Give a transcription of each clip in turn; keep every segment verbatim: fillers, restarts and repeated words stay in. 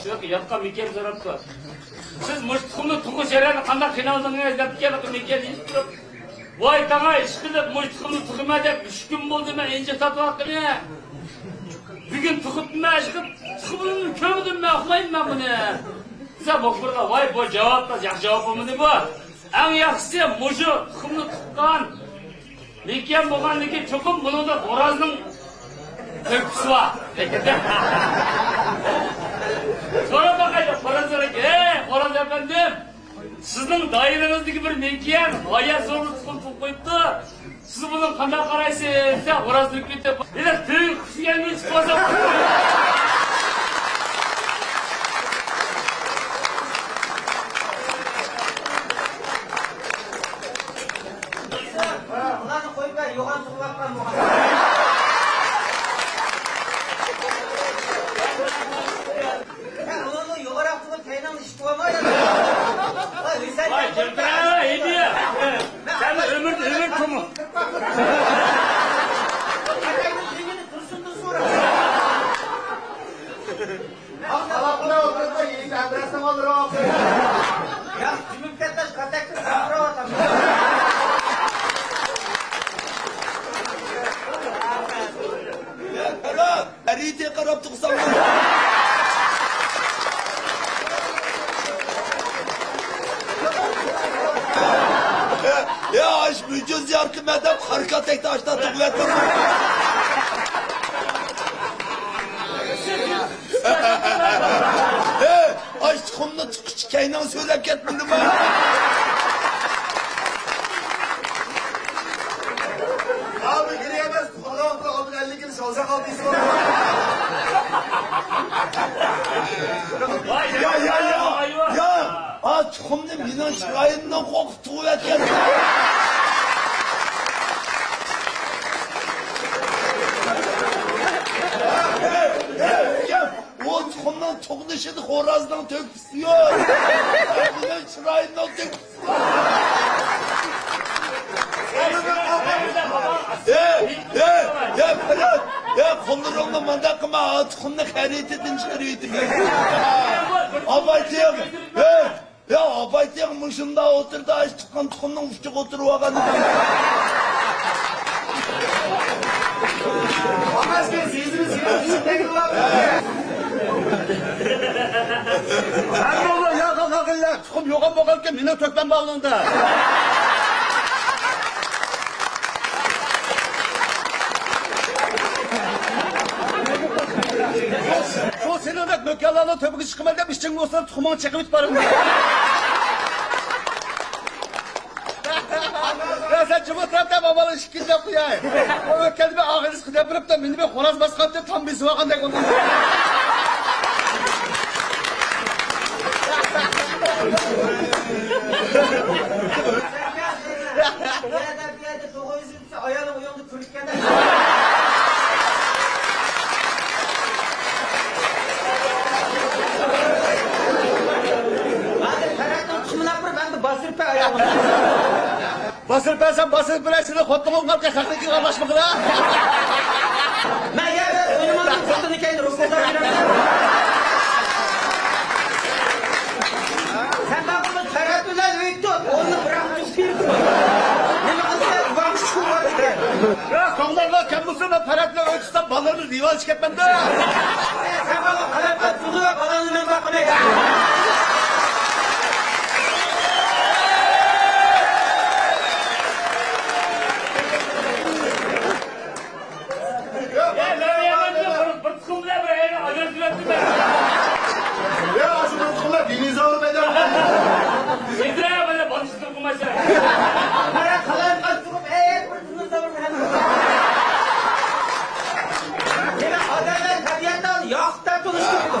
ياتقان مېكىيەن سوراپتۇ. سىز مۇشۇ تۇخۇمنى تۇغۇش جەريانىدا قانداق قىينالدىڭىز دەپتىكەن مېكىيەن ئېيتىپ تۇرۇپ. ۋاي تاڭاي، ئىشقىلىپ مۇشۇ تۇخۇمنى تۇغىمەن دەپ ئۈچ كۈن بولدى، مەن ئىنچە تارتىۋاتقىنى. بۈگۈن تۇغۇپتىمەن، ئىشقىلىپ تۇخۇمنى كۆرمىدىم، مەن ئۇخلايمەن مەن بۇنى. دېسە مۇخبىرلار، ۋاي بۇ جاۋاب ياخشى جاۋاب بولمىدى بۇ. ئەڭ ياخشىسى مۇشۇ تۇخۇمنى تۇغقان مېكىيەن بولغاندىن كېيىن چوقۇم بۇنىڭدا خورازنىڭ تۆھپىسى بار. سوراپ باقايلى، خوراز سورايدۇ. ھەي، خوراز ئەپەندىم، سىزنىڭ دائىرىڭىزدىكى بىر مېكىيەن غايەت زور بىر تۇخۇم تۇغۇپ قويۇپتۇ. سىز بۇنىڭغا قانداق قارايسىز؟ دېسە، خوراز تۈگۈپ كېتىپ، ھېلى تۈگۈپ كەلمەي چىقىپ قالسا. ئۇلارنى قويۇپ بەر، يوغان سۇغۇۋاتقان بولغان. ھە، ئۇنىڭدىن يوغانراق تۇغۇپ كەينىڭدە ئىش قىلالمايدۇ. ۋاي، ھۈسەن، ۋاي، جىمتىرە، ھىدىيە. سەن ئۆمۈر، ئۆمۈر تۇمۇ. ئەتەينىڭ تېگىنى تۇرسۇندىن سورا. ئاق، قالاقلا ئولتۇرسا، يېنىك ئەمرەسنىڭ ئالدىراپ. يا، جۈمۈپ كەتسە، كاتەكتىن ساقىراۋاتامدۇ. يا، پەرھات، ئەرىتى قاراپ تۇرساڭ. يا، ئاش مۈجۈز يارقىمە دەپ، خاركاتەكتە ئاشتا تۇغۇۋەتتىڭ. ھە، ئاش تۇخۇمنى تۇغقۇچە كەينىڭ سۆزلەپ كەتمىدىما؟ ئابى گىرى ئەمەس، تۇخۇمنىڭ ئالدىن ئەللىكىنى سالساق ئالدى. يا، يا، يا، يا. ئا، تۇخۇمنى مېنىڭ چىرايىمدىن قورقۇپ تۇغۇۋەتكەن. ئۇ تۇخۇمنىڭ تۇغۇلۇشىدا خورازنىڭ تۆھپىسى يوق. مېنىڭ چىرايىمنىڭ تۆھپىسى بار. ئە، ئە، ئە، پەرھات، ئە، قوللىرىڭنى مانداق قىلما، تۇخۇمنى خەرىتىدىن چىقىرىۋېتىمەن. ئاپايتىڭ، ئە، يا، ئاپايتىڭ مۇشۇنداق ئولتۇردا، ئاش تۇغقان تۇخۇمنىڭ ئۇچىغا ئولتۇرۇپ ئالغان ئىدىم. ئەمەسكەن، سېزىمىز يېنىپ چىقمايدۇ. ھەممىڭلار ياغا قاقىللار، تۇخۇم يوغان بولغانكەن، مېنىڭ تۆھپەم بار ئۇنىڭدا. شۇ سېنىڭدەك نۆكەرلەرنىڭ تۆپىگە چىقىمەن دەپ ئىشىڭ بولسا تۇخۇمۇڭنى چېقىۋېتىپ بارىمەن. يا سەن جۇمۇ تەرەپتە مامالنى ئىككىنچى دەپ قوياي. ئۇ ئۆتكەندە مەن ئاغىنىسى دەپ بېرىپتۇ، مېنى بىر خوراز باسقانتى تام بېسىۋالغاندەك بولدۇم. ئايالىڭ ئۆيۈڭدە كۈلۈپ كەتتى. ھازىر پەرھاتنىڭ تۇخۇمىنى ئاپىرىپ، ئەمدى باستۇرۇپ بەر ئايالىڭنى. باستۇرۇپ بەرسەم، باستۇرۇپ بېرەي، سېنىڭ خوتۇنۇڭ قالقى خەقنىڭكىگە ئارىلاشمىغىلا. مەن يەردە ئوينىماي خوتۇننى كەينى رۇسۇلدان يۈرەمدۇ؟ سەن بارغۇ پەرھات بىلەن ئۆيدە تۇر، ئورنى بىراق تۇر. نېمە قىلسا، ۋاڭ شۇ بار ئىكەن. يا، كوڭلارغا كەم بولسۇن، مەن پەرھات بىلەن ئۆي تۇتسام، بالىلىرىمنى دېۋالغا چىقىرىمەن-دە. سەن ماڭا قاراپ تۇر، بالىنى مەن باقىمەن. يا، مەن يەنە بىر، بىر تۇخۇم بىلەن بىر ئەينى ئاجرىتىۋەتتىم مەن. يا، ئاشۇ بىر تۇخۇملار دىنوزاۋر پەيدا قىلغان. يېتىرە، مانا بالىسى تۇخۇم ئاشۇ. قارا، قالايمىقان تۇخۇم، ئەي، بىر دىنوزاۋرنى ھەم. يەنە ئادەملەر تەبىئەتتە ياقۇتتا تونۇشتۇرۇپتۇ.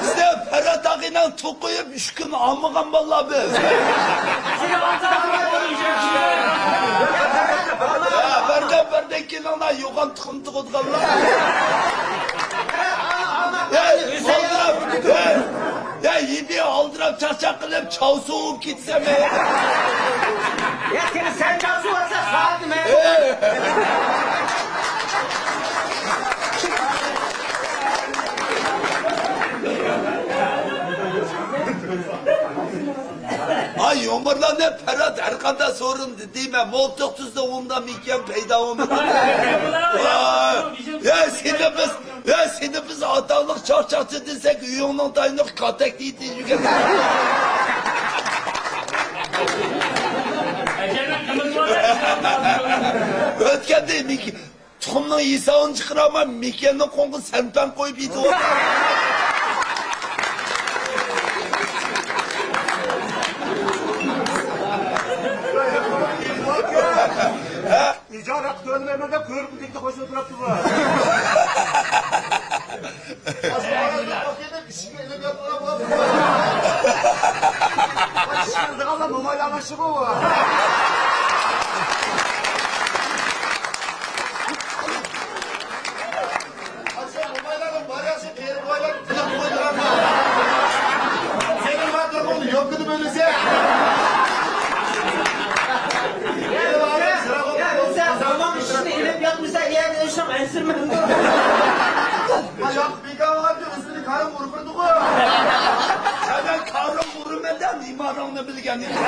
بىزدە پەرھات ئاغىنەڭ توقۇيۇپ ئۈچ كۈن ئالمىغان بالىلار بىز. يا، بەردەم، بەردەم كېلىڭلار، يوغان تۇخۇم تۇغىدىغانلار. يا، يا، يا، يا، يېدى، ئالدىراپ، چاقچاق قىلىپ، چاۋ سوۋۇپ كېتىسەن. يا، سېنى سەن چاۋ سوۋۇۋاتسا، سائەت نېمە؟ ئاي، يۇمۇرلارنى پەرھات ھەر قانداق سورۇندى دېمە، مولتۇق تۈزدە ئۇنداق مىكەن پەيدا بولمىدى. ۋاي، يا سېنى بىز، يا سېنى بىز ئاتاڭلىق چاقچاقچى دېسەك، ئۆيۈڭنىڭ تايىنىغا كاتەك دېيىپ يۈرگەن. ئۆتكەندە مىك-، تۇخۇمنىڭ ھېسابىنى چىقىرالماي، مىكەننىڭ قوڭىغا سەنپەن قويۇپ يېتىۋاتىدۇ. ھە؟ ئىجارە ھەققى تۆلىمەيمەن دەپ، كۆرۈپ تېگىدە قوشۇلۇپ تۇرۇپتۇ بۇ. ئىشىكنى ئېلىپ ياتقىلى بولىدۇ. ئىشىكنى ئېلىپ ياتقىلى بولىدۇ. ئىشىكنى ئېلىدىغانلار مومايلارنىڭ ئىشى بۇ. ئاشۇ مومايلارنىڭ بار ياخشى قېرى بوۋايلار تىلىپ قويدۇرامدۇ؟ سېنىڭ بار تۇرقۇڭنى يوپكىدا بۆلۈسە. يا، يا، يا، زامان ئىشىكنى ئېلىپ ياتمىسا، يەنە ئۆشۈڭ ئەنسىرىمەمدۇ؟ بىكار بولغانچە ئۆزىنى كارىڭ ئۇرۇپ بېرىدىغۇ. سەن كارىڭ ئۇرىمەن دە، نېمانىڭنى بىلگەن ئىدىڭ.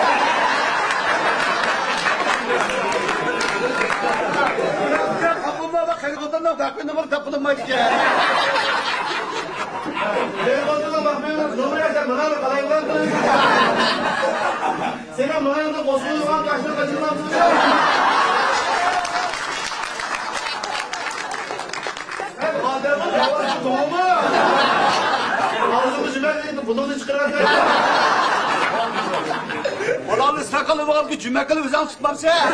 قاپلىما بار، قېرىغوتۇرنىڭ بەقىنى بار، تاپقىلىمايدىكەن. قېرىغوتۇرنىڭ بەقىنى نومۇر ياشا، مانا قالايمىقان قىلىڭ. سېنىڭ ماڭايلىق ئوسۇلغان تاشنى قاچىلىمامسىز؟ سەن ئادەمنىڭ داۋاسى توڭىما؟ ئاغزىمنى جۈمەك دېدىم، بۇلۇڭنى چىقىرىۋەتسەن. بالامنى ساقىلىپ ئالغانكى جۈمەك قىلىپ ئۆزۈڭ تۇتمامسەن؟